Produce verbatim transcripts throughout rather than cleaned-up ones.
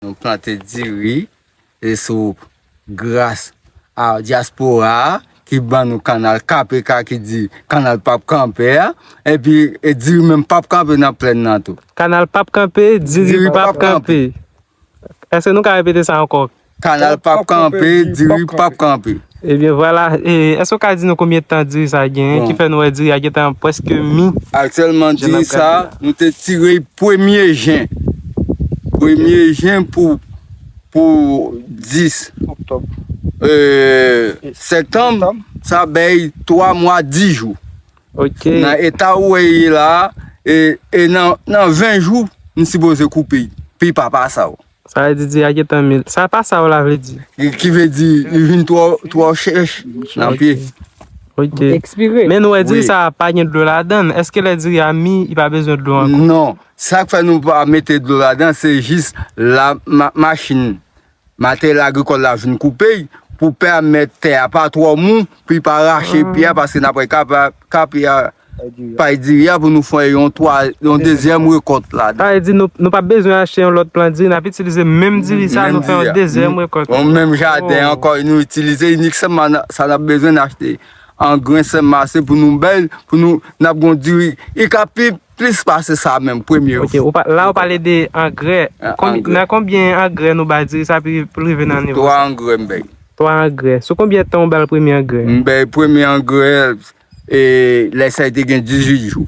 Nou plante diri, e sou gras a dyaspora a ki ban nou kanal K P K ki di kanal p ap kanpe a, epi e diri menm p ap kanpe nan plèn nan tou. Kanal p ap kanpe, diri p ap kanpe. Èske nou ka repete sa ankò? Kanal p ap kanpe, diri p ap kanpe. Ebyen vwala, e, èske w ka di nou konbyen tan diri sa genyen ki fè nou wè diri a gentan prèske mi? Aktyèlman, diri sa, nou te tire l premye jen. Premye jen pou, pou dis. Oktòb. E, septanm, sa bay twa mwa, dis jou. Ok. Nan eta ou wè l ye la a, e, e nan, nan ven jou, m sipoze koupe l. Pi pa pa sa. Sa vle di diri a gentan mil. Sa pa sa w la vle di. Ki, ki vle di, li vin twò, twò chèch nan pye. Ok. Men nou wè diri sa a pa gen dlo ladan l. Èske lè diri a mi, li pa bezwen dlo ankò? Non. Sa k fè nou pa mete dlo ladan, se jis la ma-, machin, materyèl agrikòl la vin koupe l pou pèmèt tè a pa twò mou, pou li pa rache pye a, paske n ap wè ka pa, ka pye a pay diri a pou nou fè yon twa, yon dezyèm rekòt ladan. Sa vle di nou, nou p ap bezwen achte yon lòt plan diri, n ap itilize menm diri sa, nou fè yon dezyèm rekòt. Yon menm jaden ankò, nou itilize inik sèlman sa n ap bezwen achte angren sèlman ase pou nou bay, pou nou, n ap gon diri, li ka pi plis pase sa menm, premye. Ok, ou pa, la ou pale de angrè. Konbi-, nan konbyen angrè nou ba diri sa pou, pou l rive nan nivo sa? Twa angrè m bay. Twa angrè. Sou konbyen tan ou ba l premye angrè? M bay premye angrè, e, lè sa te gen dizuit jou.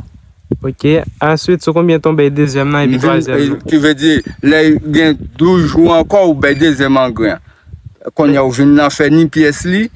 Ok. Answit, sou konbyen tan ou bay dezyèm nan epi twazyèm nan? Ki vle di, lè gen douz jou ankò, ou bay dezyèm angrè an. Kounye a, ou vin nan fè ni pyès li,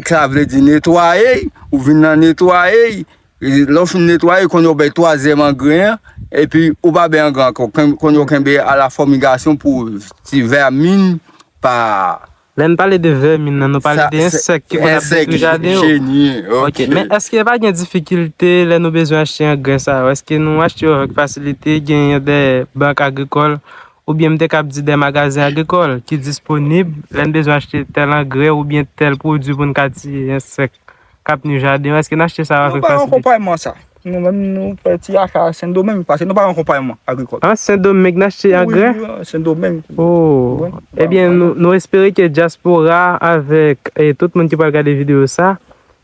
sa vle di netwaye, ou vin nan netwaye, lè w fin netwaye, kounye a ou bay twazyèm angrè an, epi ou pa bay angrè ankò. Kounye a ou kenbe a la fòmigasyon pou ti vèmin pa. Lè n pale de vèmin nan, nou pale de ensèk ki konn ap detwi jaden yo. Ok, men èske pa gen difikilte lè nou bezwen achte angrè sa yo? Èske nou achte yo avèk fasilite? Genyen de bank agrikòl, oubyen m te kab di de magazen agrikòl ki disponib lè n bezwen achte tèl angrè oubyen tèl pwodui pou n ka tiye ensèk k ap nui jaden yo, èske n achte sa yo avèk fasilite? Nou bay akonpayman sa. Nou menm, nou fè ti acha Sendomeng, paske nou pa gen akonpayman agrikòl. An Sendomeng, n achte angrè? Wi, wi, Sendomeng. Oh. Ebyen, nou, nou espere ke dyaspora avèk, e, tout moun ki pral gade videyo sa,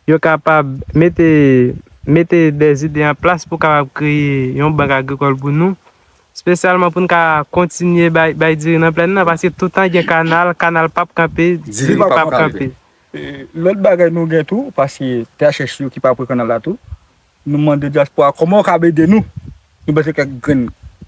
yo kapab mete, mete de zide an plas pou kapab kreye yon bank agrikòl pou nou. Espesyalman pou n ka kontinye bay, bay diri nan plèn nan, paske toutan gen kanal, kanal p ap kanpe, diri p ap kanpe. E, lòt bagay nou gen tou, paske T H H yo ki pa pre kanal la tou, nou mande dyaspora kòman yo kab ede nou. Nou bezwen kèk grenn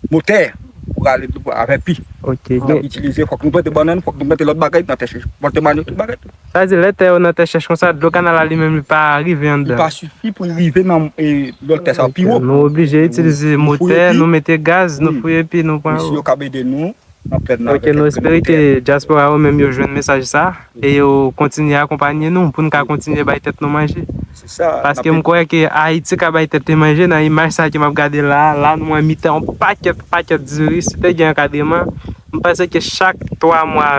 motè pou rale dlo avè pi. Ok, n ap itilize, fòk nou plante bannann, fòk nou plante lòt bagay nan T H H, plante mannyòk, tout bagay tou. Sa vle di, lè tè yo nan T H H konsa, dlo kanal la li menm li pa rive anndan. Li pa sifi pou li rive nan, e, lòt tè sa yo pi wo. Nou oblije itilize motè, nou mete gaz, nou fouye pi, nou pran. Mesye yo kab ede nou nan plèn nan. Ok, nou espere ke dyaspora yo menm yo jwenn mesaj sa e yo kontinye akonpanye nou pou n ka kontinye bay tèt nou manje. Se sa. Paske m kwè ke Ayiti ka bay tèt li manje nan imaj sa ke m ap gade la, la nou an mitan yon pakèt, pakèt diri, si te gen ankadreman, m panse ke chak twa mwa,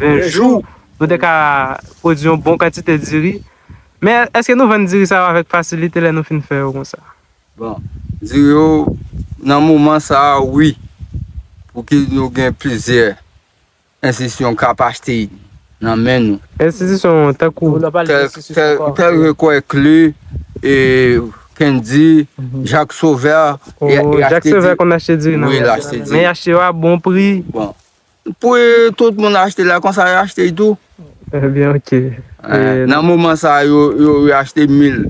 ven jou, nou te ka pwodui yon bon kantite diri. Men èske nou vann diri sa yo avèk fasilite lè nou fin fè yo konsa? Bon, diri yo, nan moman sa a, wi. Pou ki nou gen plizyè enstitisyon k ap achte nan men nou. Enstitisyon tankou? Tèl, tèl, tèl ke Kle, e, Kendy, Jacques Sauveur, e, e Jacques Sauveur konn achte diri nan men nou. Wi, l achte diri. Men y achte yo a bon pri. Bon. Pou, e, tout moun achte la, konsa yo achte tou. Ebyen, ok. E, nan moman sa a, yo, yo, yo achte mil.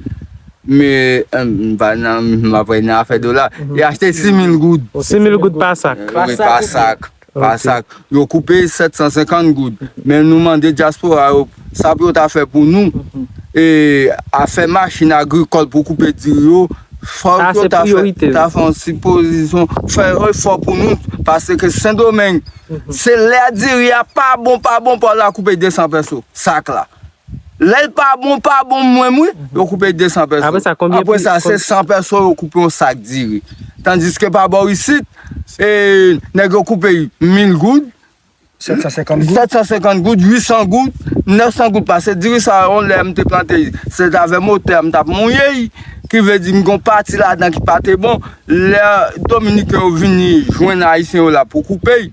Men, e, m pa nan, m ap nan afè dola. Yo achte sis mil goud. Sis mil goud pa sak. Wi, pa sak. Pa sak. Yo koupe sèt san senkant goud. Men nou mande dyaspora yo, sa pou yo ta fè pou nou, e, afè machin agrikòl pou koupe diri yo, fòk yo ta fè, ta fè yon sipozisyon, fè efò pou nou, paske Sendomeng, se lè diri a pa bon, pa bon, pou al koupe de san pèso, sak la. Lè l pa bon, pa bon, mwen, mwen, yo koupe de san pèso. Apre sa, konbyen pri? Apre sa, se san pèso, yo koupe yon sak diri. Tandiske pa bò isit, e, nèg yo koupe mil goud, sèt san senkant goud. Sèt san senkant goud, uit san goud, nèf san goud, paske diri sa, yon lè m te plante, se avè motè m t ap mouye l, ki vle di m gon pati ladan ki pa te bon. Lè Dominiken yo vini jwenn Ayisyen yo la pou koupe l,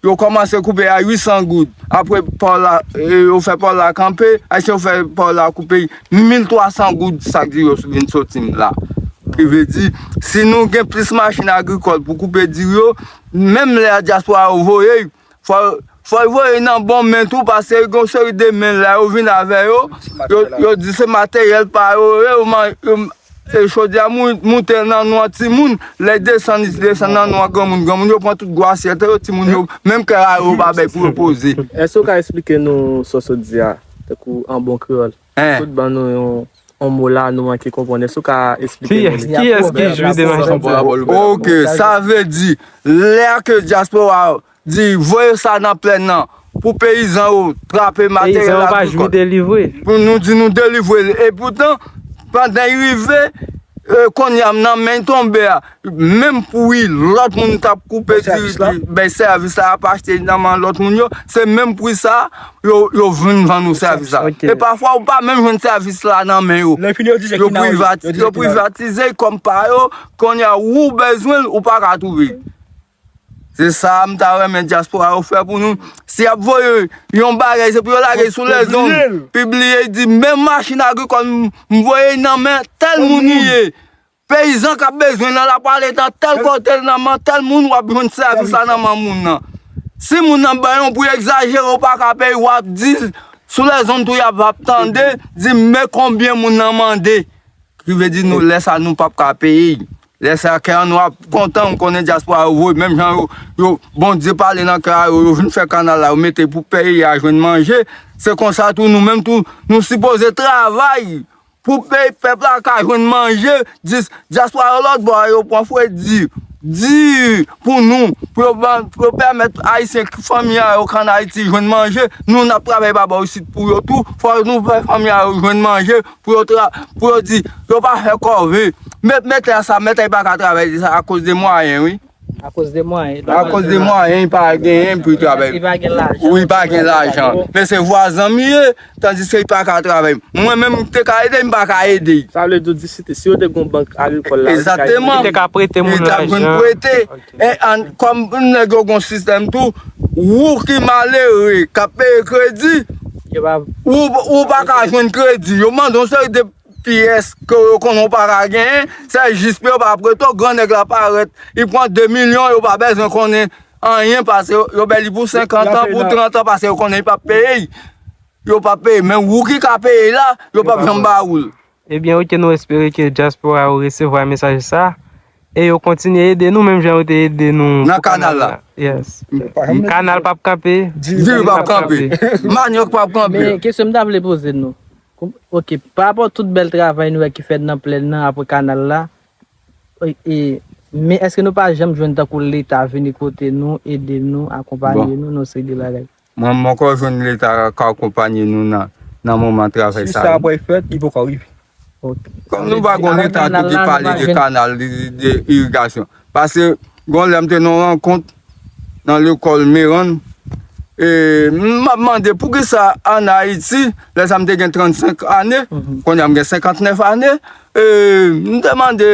yo kòmanse koupe a uit san goud. Apre, pa w la, e, yo fè pa w la kanpe, ayisyen yo fè pa w la koupe mil twa san goud sak diri yo vin soti la. Ki vle di, si nou gen plis machin agrikòl pou koupe diri yo, menm lè a dyaspora yo voye, fò, fò yo voye nan bon men tou, paske gen yon seri de men la, yo vin avè yo, yo, yo di se materyèl pa yo, yo, yo, e chodi a mou- moute nan nou an timoun, lè desann, li desann nan nou an granmoun. Granmoun yo pran tout gwo asyèt yo, timoun yo, menm kè a yo pa bay pou yo poze. Èske w ka eksplike nou sa w sot di a, tankou an bon kreyòl? Sot ban nou yon, yon mo la, nou manke konprann. Èske w ka eksplike nou li? Kiyès ki jwi de machin sa? Ok, sa vle di, lè ke dyaspora di voye sa nan plèn nan pou peyizan yo trape materyèl agrikòl. Pou nou di nou delivre l. Epoutan, pandan y rive, e, kounye a nan men tonbe a, menm pri lòt moun t ap koupe diri, bay sèvis la, ap achte nan men lòt moun yo, se menm pri sa yo, yo vin vann nou sèvis la. E pafwa, ou pa menm jwenn sèvis la nan men yo. Yo privati- yo privatize kòm pa yo, kounye a, ou bezwen l, ou pa ka twouve. Se sa m ta renmen dyaspora yo fè pou nou. Si y ap voye yon bagay, se pou yo lage sou lèzonn, pibliye, di, men machin agrikòl m, m voye nan men tèl moun li ye. Peyizan k ap bezwen nan l ap ale nan tèl kote, nan men tèl moun, w ap jwenn sèvis la nan men moun nan. Si moun nan bay yon pri egzajere, ou pa ka peye, w ap di sou lèzonn tou, y ap, ap tande, di men konbyen moun nan mande. Ki vle di nou, lè sa, nou p ap ka peye. Lè sa, kè an nou ap kontan, m konnen dyaspora yo voye, menm jan yo, yo, Bondye pale nan kè a yo, yo vin fè kanal la, yo mete pou peyi a jwenn manje. Se konsa tou, nou menm tou, nou sipoze travay pou peyi, pèp la ka jwenn manje. Dis- dyaspora yo lòt bò a, yo pran fredi, di pou nou, pou yo ban- pou yo pèmèt ayisyen ki fanmi a yo k ann Ayiti jwenn manje. Nou, n ap travay pa bò isit pou yo tou. Fò nou fè fanmi a yo jwenn manje. Pou yo tra- pou yo di, yo pa fè kòve. Met- mete a sa, mete a, li pa ka travay, se sa, akoz de mwayen, wi. Akoz de mwayen. Akoz de mwayen, li pa genyen pou li travay. Li pa gen lajan. Wi, li pa gen lajan. Men se vwazan m ye, tandiske li pa ka travay. Mwen menm, m te ka ede, m pa ka ede. Sa vle di, si te- si yo te gen yon bank agrikòl la, li te ka- Egzakteman. Li te ka prete moun lajan. Li t ap jwenn prete. E an- kòm nèg yo gen yon sistèm tou, ou ki malere, k ap peye kredi, ou, ou pa ka jwenn kredi. Yo mande yon seri de pyès ke yo konnen w pa ka genyen, se jis pou yo pa prete w, gran nèg la parèt, li pran de milyon, yo pa bezwen konnen anyen, paske yo, yo bay li pou senkant an, pou trant an, paske yo konnen li p ap peye. Yo p ap peye, men ou ki ka peye la, yo p ap janm ba ou l. Ebyen, oke, nou espere ke dyaspora yo resevwa mesaj sa, e yo kontinye ede nou, menm jan yo te ede nou nan kanal la. Yes. Kanal p ap kanpe. Diri p ap kanpe. Manyòk p ap kanpe. Men, kesyon m ta vle poze nou. Oke, pa rapò tout bèl travay nou wè ki fèt nan plèn nan apre kanal la, e, e, men èske nou pa janm jwenn tankou Leta vini kote nou, ede nou, akonpaye nou nan yon seri de bagay? Mwen, m poko jwenn Leta k akonpaye nou nan, nan moman travay sa yo. Si sa pral fèt, li poko rive. Kòm nou pa gon Leta ki te pale de kanal, de, de, de irigasyon. Paske, gon lè m te nan yon rankont nan lekòl Merann, e, m ap mande poukisa ann Ayiti, lè sa m te gen trannsenk ane, kounye a m gen senkantnèf ane, e, m te mande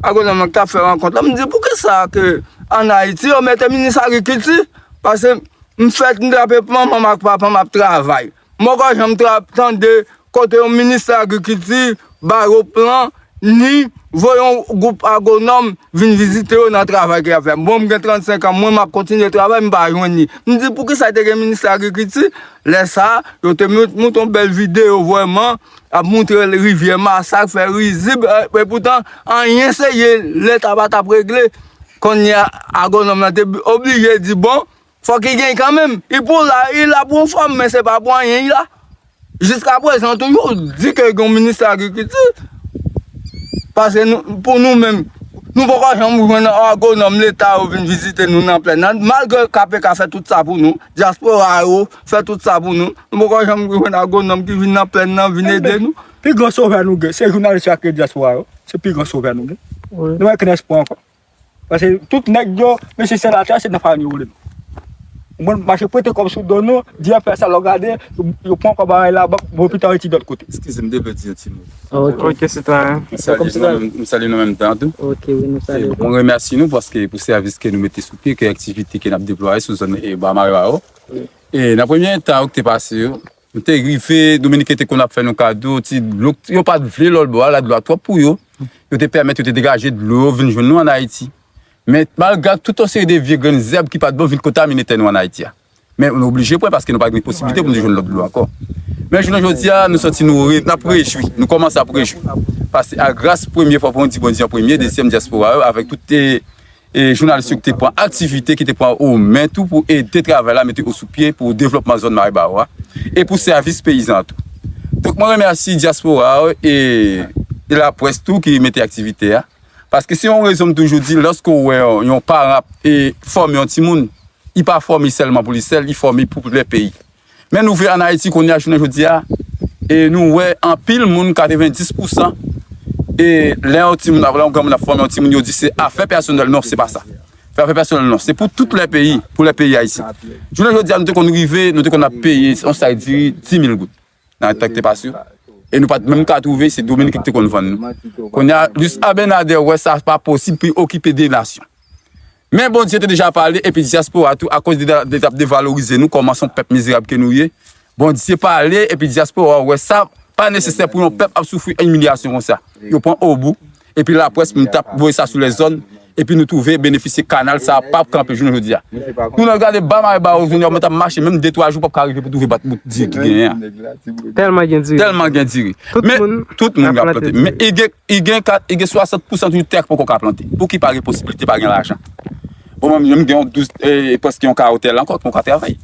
agwonòm nan ki t ap fè rankont la, m di, poukisa ke ann Ayiti yo mete minis agrikilti? Paske m fèt, m drape manman m ak papa m ap travay. M poko janm tra- tande kote yon minis agrikilti ba yo plan, ni voye yon gwoup agwonòm vin vizite yo nan travay ke y ap fè. Bon, m gen trannsenk an, mwen, m ap kontinye travay, m pa jwenn li. M di, poukisa te gen minis agrikilti? Lè sa a, yo te mout- monte yon bèl videyo vrèman, ap montre rivyè Masak fè rizib, e, epoutan, anyen serye Leta pa t ap regle. Kounye a, agwonòm nan te oblije di, bon, fòk li genyen kanmenm. Li pou la, li la pou yon fòm, men se pa pou anyen li la. Jiskaprezan, toujou di ke gen yon minis agrikilti. Paske nou, pou nou menm, nou poko janm jwenn agwonòm Leta yo vin vizite nou nan plèn nan. Malgre K P K fè tout sa pou nou, dyaspora yo fè tout sa pou nou, nou poko janm jwenn agwonòm ki vin nan plèn nan, vin ede nou. Pi gran sovè nou gen, se jounalis yo ak dyaspora yo. Se pi gran sovè nou gen. Nou pa gen espwa ankò. Paske tout nèg yo, mesye, se latè, se nan farin yo woule nou. Bon, mache prete kòb sou do nou, di ap fè sa, lè w gade, yo, yo pran kòb a labank, bon, pita yo ti dòt kote. Eskize m, m te vle di yon ti mo. Ok. Ok, sitwayen. M salye nou, m salye nou menm tan tou. Ok, wi, nou salye. Mwen remèsye nou paske pou sèvis ke nou mete sou pye, ke aktivite ke n ap deplwaye sou zòn e ba Maribaro. E nan premye tan yo ki te pase yo, nou te rive, Dominiken te konn ap fè nou kado, ti dlo, yo pa t vle lòtbò a, la dlo a twòp pou yo. Yo te pèmèt yo te degaje dlo yo vin jwenn nou ann Ayiti. Men malgre tout yon seri de vye grenn zèb ki pa t bon vin kontamine tè nou ann Ayiti a. Men nou oblije pran paske nou pa gen posiblite pou nou jwenn lòt dlo ankò. Men jounen jodi a, nou santi nou re, n ap rejwi, nou kòmanse ap rejwi. Paske a gras premye fwa pou nou di Bondye an premye, dezyèm dyaspora yo, avèk tout e, e jounalis yo ki te pran aktivite, ki te pran o men tou pou ede travay la, mete yo sou pye pou devlopman zòn Maribaro a, e pou sèvis peyizan an tou. Donk mwen remèsye dyaspora yo e, e laprès tou ki mete aktivite a. Paske se yon rezon m toujou di, lòske w wè yon paran ap e, fòme yon timoun, li pa fòme sèlman pou li sèl, li fòme pou lè peyi. Men nou vle ann Ayiti kounye a jounen jodi a, e nou wè anpil moun, katrevenndis pousan, e lè yon timoun ap, lè yon granmoun ap fòme yon timoun, yo di se afè pèsonèl. Non, se pa sa. Se afè pèsonèl non, se pou tout lè peyi, pou lè peyi ayisyen. Jounen jodi a, nou te konn rive, nou te konn ap peye yon sak diri dis mil goud nan tan ki te pase yo. E nou pa t menm ka twouve, se Dominiken ki te konn vann nou. Kounye a, Luis Abinader wè sa pa posib pou l okipe de nasyon. Men Bondye te deja pale, epi dyaspora tou, akoz de, de, de, t ap devalorize nou kòman se yon pèp mizerab ke nou ye. Bondye pale, epi dyaspora wè sa pa nesesè pou yon pèp ap soufri imilyasyon konsa. Yo pran obou, epi laprès, m t ap voye sa sou lèzòn, epi nou twouve benefisye kanal sa a p ap kanpe jounen jodi a. Pou nou gade ba Maribaro, jounen yo, mwen t ap mache, menm de twa jou, p ap ka rive pou twouve bat bout diri ki genyen an. Tèlman gen diri. Tèlman gen diri. Tout Men moun tout moun ap k ap plante plante. diri. Men e gen, e gen kat, e gen swasant pousan toujou tè k poko ka plante. Pou ki pa gen posiblite, pa gen lajan. Bon, mwen menm, m gen yon douz, e, prèske yon kawo tè la ankò, k mwen ka travay.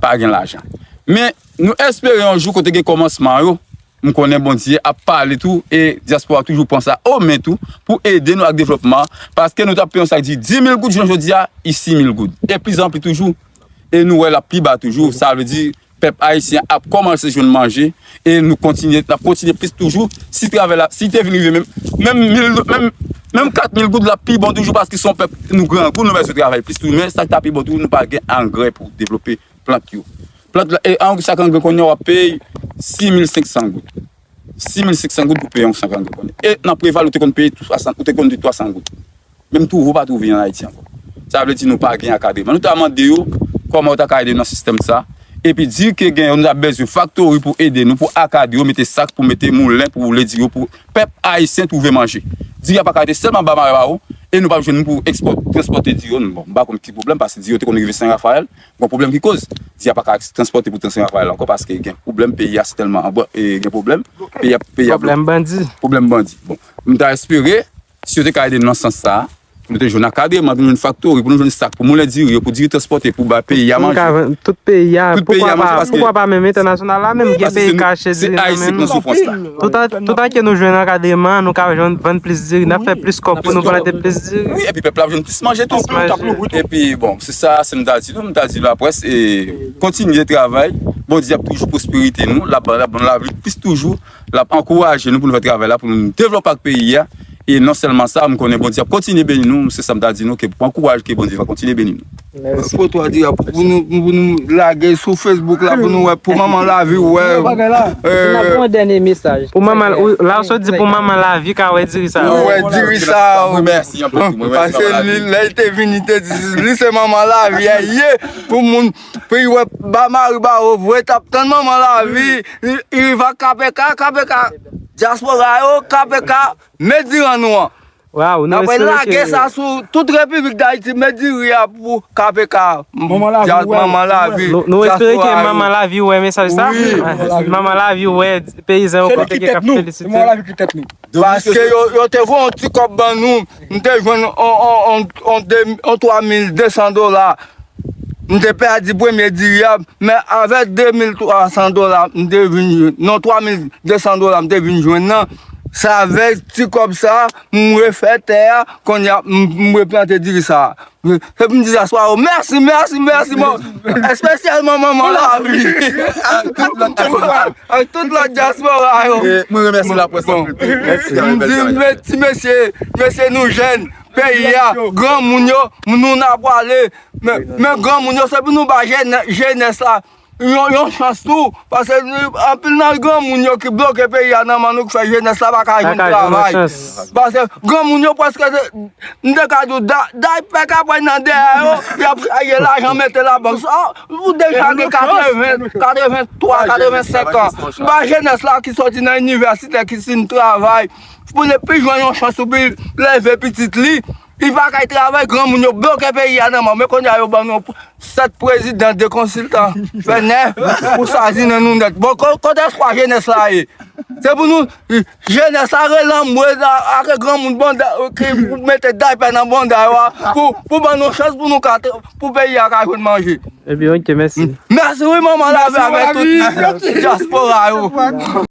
Pa gen lajan. Men nou espere yon jou kote gen kòmansman yo, m konnen Bondye ap pale tou, e dyaspora toujou pran sa o men tou, pou ede nou ak devlopman an, paske nou t ap peye yon sak diri dis mil goud, jounen jodi a, li sis mil goud. E plizanpli toujou, e nou wè l ap pi ba toujou, sa vle di, pèp ayisyen ap kòmanse jwenn manje, e nou kontinye, n ap kontinye plis toujou, si travay la, si te vin rive menm, menm mil, menm, menm kat mil goud la pi bon toujou, paske se yon pèp, nou grangou, nou bezwen travay plis toujou, men sa k ta pi bon toujou, nou pa gen angrè pou devlope plant yo. Plant la, e yon sak angren kounye a w ap peye sis mil senk san goud. Sis mil senk san goud pou peye yon sak angren kounye a. E nan Preval, ou te konn peye twasant, ou te konn di twasan goud. Menm twouve ou pa twouve ann Ayiti ankò. Sa vle di nou pa gen akadreman. Nou ta mande yo kòman yo ta ka ede nou nan sistèm sa. Epi di ke gen, nou ta bezwen faktori pou ede nou, pou akadre yo, mete sak, pou mete moulen, pou woule diri yo, pou pèp ayisyen twouve manje. Diri a pa ka rete sèlman ba Maribaro, e nou p ap jwenn pou ekspò-, transpòte diri yo. Bon, m pa konn ki pwoblèm, paske diri yo te konn rive Sen Rafayèl. Gon pwoblèm ki koz. Diri a pa ka transpòte pou Sen Rafayèl ankò, paske gen pwoblèm, peyi a se tèlman anba, e gen pwoblèm. Peyi a, peyi a Pwoblèm bandi. Pwoblèm bandi. Bon, m ta espere, si yo te ka ede nou nan sans sa a, pou nou te jwenn akadreman, pou nou jwenn faktori, pou nou jwenn sak, pou moulen diri yo, pou diri transpòte, pou bay peyi a Pou nou manje. ka vann tout peyi a. Tout peyi a manje, paske Poukwa pa menm entènasyonal la, menm gen paske peyi se nou, kache se diri nan ayisyen ki men nan nou. soufrans la. Toutan, toutan ke nou jwenn akadreman, nou ka jwenn vann plis diri, n ap fè plis kòb pou nou plante plis diri. Wi, epi pèp la ap jwenn plis manje tou. Plis manje. Epi bon, se sa, se m ta di nou, m ta di laprès, e kontinye travay. Bondye ap toujou pwosperite nou, l ap, l ap ban nou lavi plis toujou, l ap ankouraje nou pou nou fè travay la, pou nou devlope ak peyi a. E non sèlman sa, m konnen Bondye ap kontinye beni nou, se sa m ta di nou, ke pran kouraj, ke Bondye va kontinye beni nou. Foto a di pou nou, pou nou lage sou Facebook la, pou nou wè, pou manman lavi wè. Bagay la. Euh, Yon dènye mesaj. Pou manman, ou- la ou sot di pou manman lavi ka wè diri sa. Ou wè diri sa. Mwen remèsye anpil tou, mwen remèsye Paske manman li, lavi. Lè li te vini, li te di li se manman lavi a ye. Pou moun, pou li wè ba Maribaro vre, t ap tann manman lavi. Li, li rive ak K P K, K P K, dyaspora yo, K P K, met diri an nou an. Waw, N nou ap espere lage ke sa sou tout Repiblik Dayiti, met diri a pou K P K. Manman lavi, Dya- wè, Manman wè. lavi. Nou, nou espere ke Dyaspora yo. Manman Lavi wè mesaj sa. Wi. Manman Lavi wè peyizan yo Se li kote ki ki ka tèt nou. Se felisite. Manman lavi ki tèt nou. Paske yo, yo te voye yon ti kòb ban nou. M te jwenn on, on, on, on, de, on twa mil de san dola. M te pèdi premye diri a, men avèk de mil twa san dola, m te vin jwenn, non, twa mil de san dola, m te vin jwenn nan. Se avèk ti kòb sa, m refè tè a, kounye a, m, m replante diri sa. Se pou m di dyaspora yo, mèsi, mèsi, mèsi, mèsi. Espesyalman manman lavi. Ak tout lòt dyaspora. Ak tout lòt dyaspora yo. E mwen remèsye laprès anpil. M di, men ti mesye, mesye nou jèn, peyi a, granmoun yo, nou n ap prale. Men, men granmoun yo, se pou nou ba jenè- jenès la yon, yon chans tou. Paske anpil nan granmoun yo ki bloke peyi a nan men nou, ki fè jenès la pa ka jwenn travay. Paske granmoun yo prèske, m te ka di w, daypè k ap pran nan dèyè yo, y ap chaje lajan mete labank. Ou deja gen katreven, katreven twa, katreven senk an. Ba jenès la ki soti nan inivèsite, ki fin travay, pou li pi jwenn yon chans pou li leve pitit li. Li pa kay travay, granmoun yo bloke peyi a nan men w. Men kounye a yo ban nou sèt prezidan, de konsiltan, fè nèf pou swazi nan nou nèt. Bon, kote espwa jenès la ye? Se pou nou, jenès la rele anmwe ak granmoun banda ki pou mete daypè nan banda yo a, pou, pou ban nou chans pou nou ka, pou peyi a ka jwenn manje. Ebyen, ok, mèsi. Mèsi wi, manman, lave avèk tout dyaspora yo.